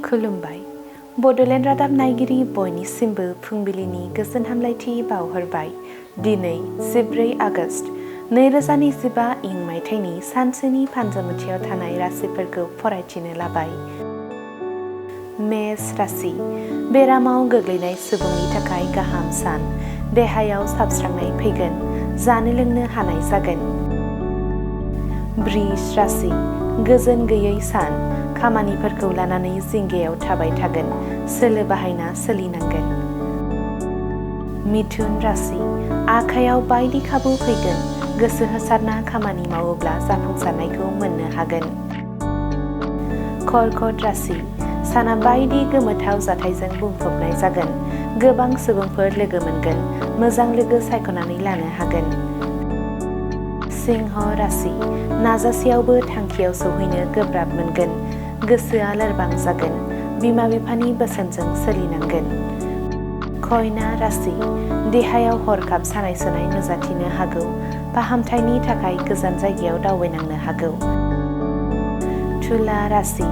खुलुमबाय बड'लेण्ड रादाब नायगिरि बयनिसिमबो फुंबिलिनि गोजोन हामलायथि बावहरबाय। दिनै 14 आगस्ट 2025 इं मायथाइनि सानसेनि फान्जामुथियाव थानाय राशिफोरखौ फरायथिनो लाबाय। मेष राशि बेरामाव गोग्लैनाय सुबुंनि थाखाय गाहाम सान, देहायाव साबस्रांनाय फैगोन, जानो लोंनो हानाय जागोन। वृष राशि गोजोन गैयै सान, खामानिफोरखौ लानानै जिंगायाव थाबाय थागोन, सोलो बाहायना सोलिनांगोन। मिथुन राशि आखायाव बायदि खाबु फैगोन, गोसो होसारना खामानि मावोब्ला जाफुंसारनायखौ मोननो हागोन। कर्कट राशि साना बायदि गोमोथाव जाथायजों बुंफबनाय जागोन, गोबां सुबुंफोर लोगो मोनगोन, मोजां लोगो सायख'नानै लानो हागोन। सिंह राशि नाजासेयावबो थांखियाव सौहैनो गोब्राब मोनगोन, गोसोआ लोरबां जागोन, बिमा बिफानि बोसोनजों सोलिनांगोन। कन्या राशि देहायाव हरखाब सानाय सुनाय नुजाथिनो हागौ, फाहामथायनि थाखाय गोजान जायगायाव दावबायनांनो हागौ। तुला राशि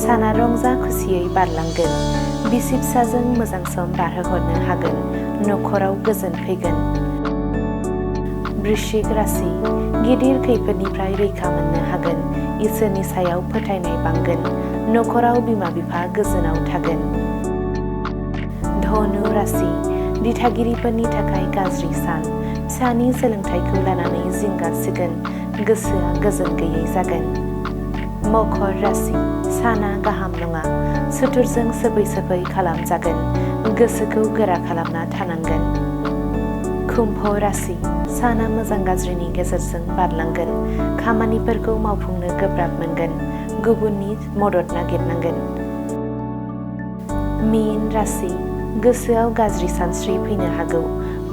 साना रंजा खुसियै बारलांगोन, बिसि फिसाजों मोजां सम बारहोहरनो हागोन, न'खराव गोजोन फैगोन। वृश्चिक राशि गिदिर खैफोदनिफ्राय रैखा मोननो हागोन, इसोरनि सायाव फोथायनाय बांगोन, न'खराव बिमा बिफा गोजोनाव थागोन। धनु राशि दिथागिरिफोरनि थाखाय गाज्रि सान, फिसानि सोलोंथाइखौ लानानै जिंगासिगोन, गोसोआ गोजोन गैयै जागोन। मकर राशि साना गाहाम नङा, सुथुरजों सोफै सोफै खालामजागोन, गोसोखौ गोरा खालामना थानांगोन। कुम्भ राशि साना मोजां गाज्रिनि गेजेरजों बारलांगोन, खामानिफोरखौ मावफुंनो गोब्राब मोनगोन, गुबुननि मदद नागिरनांगोन। मीन राशि गोसोआव गाज्रि सानस्रि फैनो हागौ,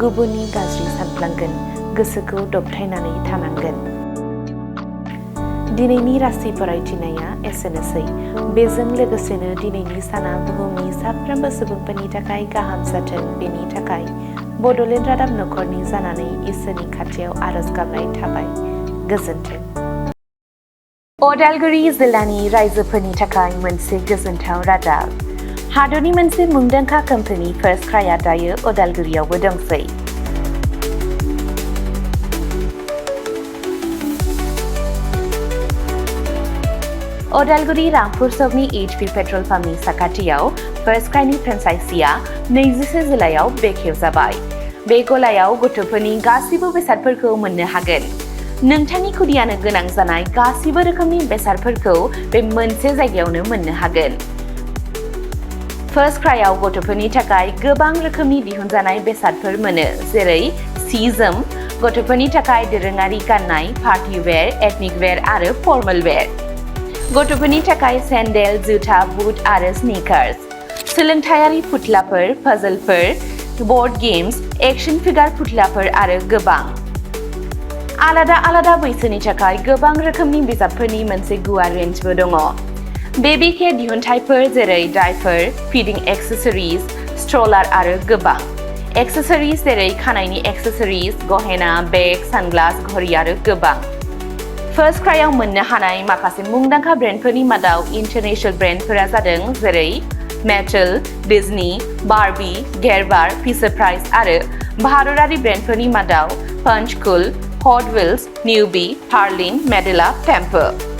गुबुननि गाज्रि सानफ्लांगोन, गोसोखौ दबथायनानै थानांगोन। दिनैनि राशि फरायथिनाया एसेनोसै। बेजों लोगोसेनो दिनैनि साना बुहुमनि साफ्रोमबो सुबुंफोरनि थाखाय गाहाम जाथों, बेनि थाखाय बड'लेण्ड रादाब नखरनि जानानै इसोरनि खाथियाव आरज गाबनाय थाबाय। गोजोन्थों। उदालगुरि जिल्लानि रायजोफोरनि थाखाय मोनसे गोजोनथाव रादाब। हादरनि मोनसे मुंदांखा कम्पानि फार्स्ट क्राइआ दायो उदालगुरियावबो दंसै। उदालगुरि रामपुर सकनि HP पेट्रल पाम्पनि साखाथियाव फार्स्ट क्राइनि फ्रेन्चाइजिआ 21 जिल्लायाव बेखेवजाबाय। बे गलायाव गथ'फोरनि गासिबो बेसादफोरखौ मोननो हागोन। नोंथांनि खुदियानो गोनां जानाय गासिबो रोखोमनि बेसादफोरखौ बे मोनसे जायगायावनो मोननो हागोन। फार्स्ट क्राइआव गथ'फोरनि थाखाय गोबां रोखोमनि दिहुनजानाय बेसादफोर मोनो, जेरै सि जोम, गथ'फोरनि थाखाय दोरोङारि गाननाय, पार्टी वेर, एथनिक वेर आरो फर्मेल वेर, गथ'फोरनि थाखाय सेन्डेल, जुथा, बुट आरो स्निकार्स, सोलोंथायारि फुथुलाफोर, पाजलफोर, बर्ड गेम्स, एक्शन फिगार फुथुलाफोर आरो गोबां। आलादा आलादा बैसोनि थाखाय गोबां रोखोमनि बिजाबफोरनि मोनसे गुवार रेन्जबो दङ। बेबी केयार दिहुनथायफोर जेरै डायपार, फिडिं एक्सेसरिज, स्ट्रलार आरो गोबां। एक्सेसरिज जेरै खानायनि एक्सेसरिज, गहेना, बेग, सानग्लास, घड़ी आरो गोबां। फार्स्ट क्राइआव मोननो हानाय माखासे मुंदांखा ब्रेन्डफोरनि मादाव इन्टारनेशनेल ब्रेन्डफोरा जादों जेरै Mattel, Disney, Barbie, Gerber, Fisher Price आरो भारतारि ब्रेन्डफोरनि मादाव पंचकुल, हट व्हील्स, निउबी, हार्लिन, मेडेला, टेम्पो।